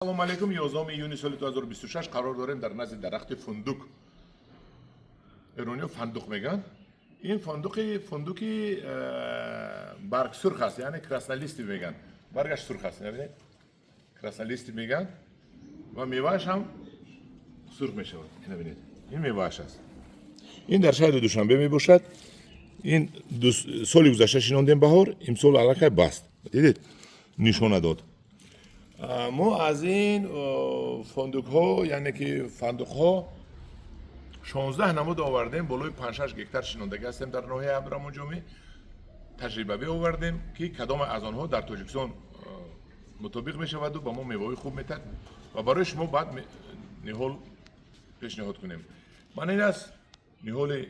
Салому алейкум. 11 июни соли 2026 қарор дорем дар назди дарахти фундук. Эрониё фандуқ мегӯянд. Ин фундуки барг сурх аст, яъне краснолистый мегӯянд. Баргаш сурх аст, мебинед? Краснолистый мегӯянд ва мевааш ҳам сурх мешавад. Ина бинед. Ин мевааш аст. Ин дар шаҳри Душанбе мебошад. Ин соли гузашта шинондем баҳор, имсол аллакай баст. Дидед? Нишона дод. Мо аз ин фундукҳо, яъне ки фандуқҳо, 16 намуд овардем, болои 5-6 гектар шинондагӣ ҳастем дар ноҳияи Абдураҳмон Ҷомӣ. Таҷрибавӣ овардем, ки кадоме аз онҳо дар Тоҷикистон мутобиқ мешаваду ба мо меваҳои хуб метиҳад ва барои шумо баъд ниҳол пешниҳод кунем. Ман ин аст ниҳоли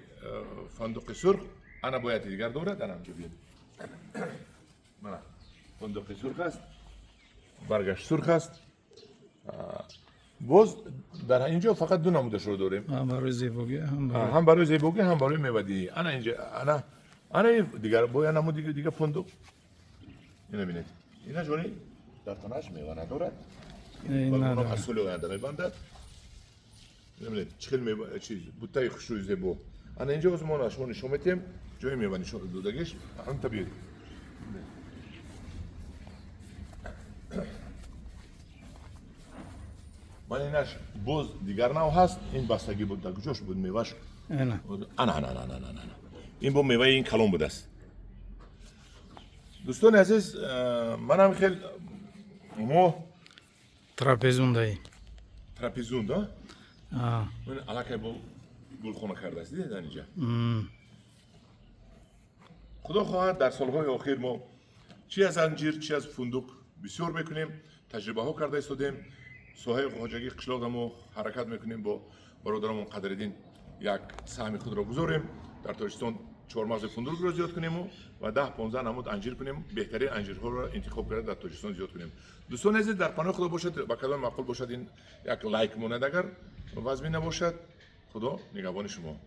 фундуқи сурх. Ана бояд дигар дорад, ана ҳамҷо бинед. Мана фундуқи сурх аст, баргаш сурх аст. Боз дар инҷо фақат ду намудашро дорем. Ҳам барои зебогӣ, ҳам барои ҳам барои зебогӣ, ҳам барои мевадиҳӣ. Ана инҷа, ана дигар бо я намуди дига фундуқ. Ина бинед, ина ҷони дар танаш мева надорад. Ин надорад. Аз соли оянда мебандад. Ина бинед, чӣ хел мева, чиз, буттаи хушрӯи зебо. Ана инҷо ҳозир мо шумо нишон метиҳем ҷои мева нишон додагиш. Ҳамта биёед. Ман инаш боз дигар нав ҳаст. Ин бастагӣ буд, дар куҷош буд меваш? Ина. Ана, ана, ана, ана, ана, ин бо меваи ин калон будааст. Дӯстони азиз, манам хел мо Трапезундаи. Трапезунд, а ман аллакай бо гулхона кардааст, дидед анинҷа. Худо хоҳад, дар солҳои охир мо чи аз анҷир, чи аз фундуқ бисёр мекунем, таҷрибаҳо карда истодем. Соҳаи хоҷагии қишлоқда мо ҳаракат мекунем, бо бародарамон Қадриддин як саҳми худро гузорем, дар Тоҷикистон чормағзи фундукро зиёд кунему ва 10-15 намуд анҷир кунем, беҳтарин анҷирҳоро интихоб карда дар Тоҷикистон зиёд кунем. Дӯстони азиз, дар паноҳи Худо бошад. Ба кадом маъқул бошад, ин як лайк монад, агар вазмин набошад. Худо нигаҳбони шумо.